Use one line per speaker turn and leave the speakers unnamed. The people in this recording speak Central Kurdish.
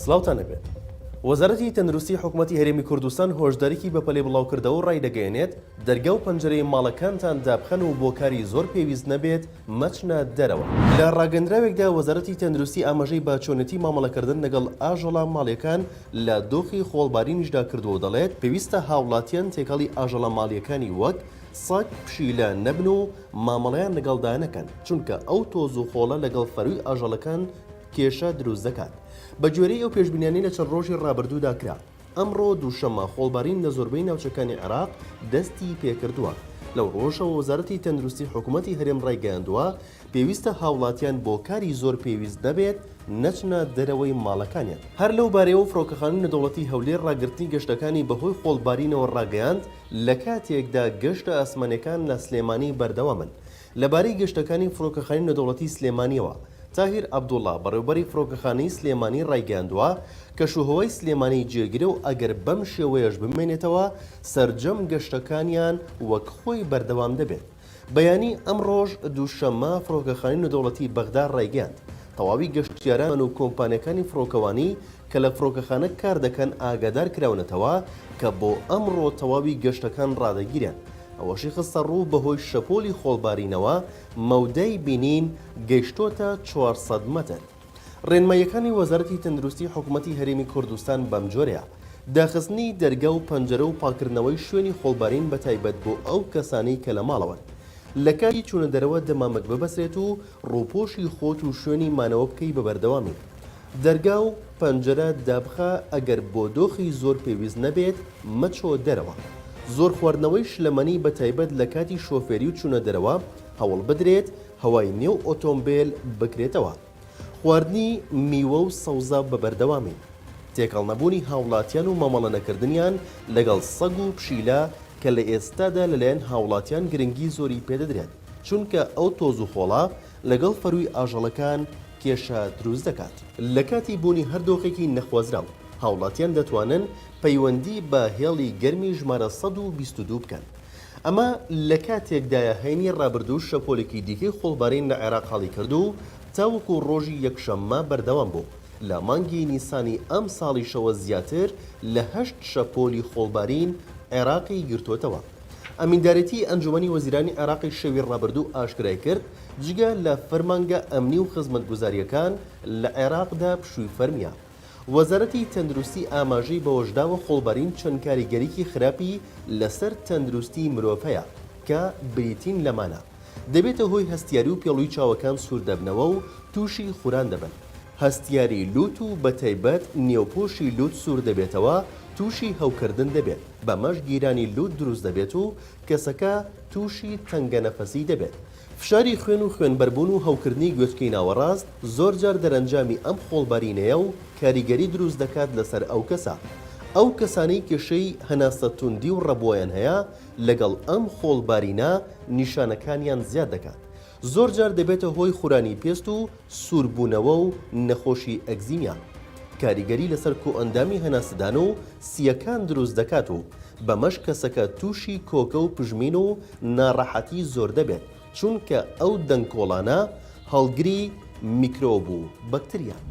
سڵاوتان لێبێت. وەزارەتی تەندروستی حکومەتی هەرێمی کوردستان هۆشداریی بەپەلەی بڵاوکردەوە و ڕایدەگەیەنێت، دەرگا و پەنجەرەی ماڵەکانتان دابخەن و بۆ کاری زۆر پێویست نەبێت مەچنە دەرەوە. لە ڕاگەندراوێکدا وەزارەتی تەندروستی ئاماژەی بە چۆنێتی مامەڵەکردن لەگەڵ ئاژەڵە ماڵیەکان لە دۆخی خۆڵبارینیشدا کردووە و دەڵێت، پێویستە هاوڵاتیان تێکەڵی ئاژەڵە ماڵیەکانی وەک سەگ، پشیلە نەبن و مامەڵەیان لەگەڵدا نەکەن، چونکە ئەو تۆز و خۆڵە لەگەڵ فەرووی ئاژەڵەکان کێشە دروست دەکات. بەگوێرەی ئەو پێشبینیانەی لە چەند ڕۆژی ڕابردوودا کرا، ئەمڕۆ دووشەممە خۆڵبارین لە زۆربەی ناوچەکانی عێراق دەستی پێکردووە. لەو ڕووەشەوە وەزارەتی تەندروستی حکومەتی هەرێم ڕایگەیاندووە، پێویستە هاوڵاتیان بۆ کاری زۆر پێویست نەبێت نەچنە دەرەوەی ماڵەکانیان. هەر لەو بارەیەوە فڕۆکەخانەی نێودەوڵەتی هەولێر ڕاگرتنی گەشتەکانی بەهۆی خۆڵبارینەوە ڕاگەیاند، لەکاتێکدا گەشتە ئاسمانیەکان لە سلێمانی بەردەوامن. لەبارەی گەشتەکانی فڕۆکەخانەی نێودەوڵەتی سلێمانیەوە، تاهیر عەبدوڵا، بەڕێوبەری فڕۆکەخانەی سلێمانی ڕایگەیاندووە، کەشوهەوای سلێمانی جێگرە و ئەگەر بەم شێوەیەش بمێنێتەوە سەرجەم گەشتەکانیان وەک خۆی بەردەوام دەبێت. بەیانی ئەمڕۆش دووشەممە فڕۆکەخانەی نێودەوڵەتی بەغدا ڕایگەیاند، تەواوی گەشتیاران و کۆمپانیاکانی فڕۆکەوانی کە لە فڕۆکەخانە کاردەکەن ئاگادار کراونەتەوە کە بۆ ئەمڕۆ تەواوی گەشتەکان ڕادەگیرێن. ئەوەشی خستەڕوو، بەهۆی شەپۆلی خۆڵبارینەوە مەودای بینین گەیشتۆتە 400 مەتر. ڕێنماییەکانی وەزارەتی تەندروستی حکومەتی هەرێمی کوردستان بەمجۆرەیە، داخستنی دەرگا و پەنجەرە و پاککردنەوەی شوێنی خۆڵبارین بەتایبەت بۆ ئەو کەسانەی کە لە ماڵەوەن. لەکاتی چوونە دەرەوە دەمامک ببەسرێت و ڕووپۆشی خۆت و شوێنی مانەوە بکەی بە بەردەوامی. دەرگا و پەنجەرە دابخە ئەگەر بۆ دۆخی زۆر پێویست نەبێت مەچۆ دەرەوە. زۆر خواردنەوەی شلەمەنی بەتایبەت لەکاتی شۆفێری و چوونە دەرەوە هەوڵبدرێت هەوای نێو ئۆتۆمبێل بکرێتەوە. خواردنی میوە و سەوزە بە بەردەوامی. تێکەڵ نەبوونی هاوڵاتیان و مامەڵە نەکردنیان لەگەڵ سەگ و پشیلە کە لە ئێستادا لەلایەن هاوڵاتیان گرنگی زۆری پێدەدرێت چونکە ئەو تۆز و خۆڵە لەگەڵ فەرووی ئاژەڵەکان کێشە دروست دەکات. لە کاتی بوونی هەر دۆخێکی نەخوازراو هاوڵاتیان دەتوانن پەیوەندی بە هێڵی گەرمی ژمارە 122 بکەن. ئەمە لە کاتێکدایە هەینی ڕابردوو شەپۆلێکی دیکەی خۆڵبارین لە عێراق هەڵیکرد و تاوەکو ڕۆژی یەکشەممە بەردەوام بوو، لە مانگی نیسانی ئەمساڵیشەوە زیاتر لە هەشت شەپۆلی خۆڵبارین عێراقی گرتووەتەوە. ئەمیندارێتی ئەنجومەنی وەزیرانی عێراقی شەوی ڕابردوو ئاشکرایکرد، جگە لە فەرمانگە ئەمنی و خزمەتگوزارییەکان لە عێراقدا پشووی فەرمییە. وەزارەتی تەندروستی ئاماژەی بەوەشداوە خۆڵبارین چەند کاریگەریی خراپی لەسەر تەندروستی مرۆڤ هەیە کە بریتین لەمانە، دەبێتە هۆی هەستیاری و پێڵوی چاوەکان سوور دەبنەوە و تووشی خوران دەبن، هەستیاری لوت و بەتایبەت نێوپۆشی لوت سوور دەبێتەوە تووشی هەوکردن دەبێت، بەمەش گیرانی لوت دروست دەبێت و کەسەکە تووشی تەنگەنەفەسی دەبێت. فشاری خوێن و خوێنبەربوون و هەوکردنی گوێچکەی ناوەڕاست زۆرجار دەرەنجامی ئەم خۆڵبارینەیە و کاریگەری دروست دەکات لەسەر ئەو کەسە. ئەو کەسانەی کێشەی هەناسەتوندی و ڕەبۆیان هەیە لەگەڵ ئەم خۆڵبارینە نیشانەکانیان زیاد دەکات. زۆرجار دەبێتە هۆی خورانی پێست و سووربوونەوە و نەخۆشی ئەکزیمیا. کاریگەری لەسەر کۆئەندامی هەناسەدان و سییەکان دروست دەکات و بەمەش کەسەکە تووشی کۆکە و پژمین و ناڕەحەتی زۆر دەبێت، چونکە ئەو دەنکۆڵانە هەڵگری میکرۆب و بەکتریان.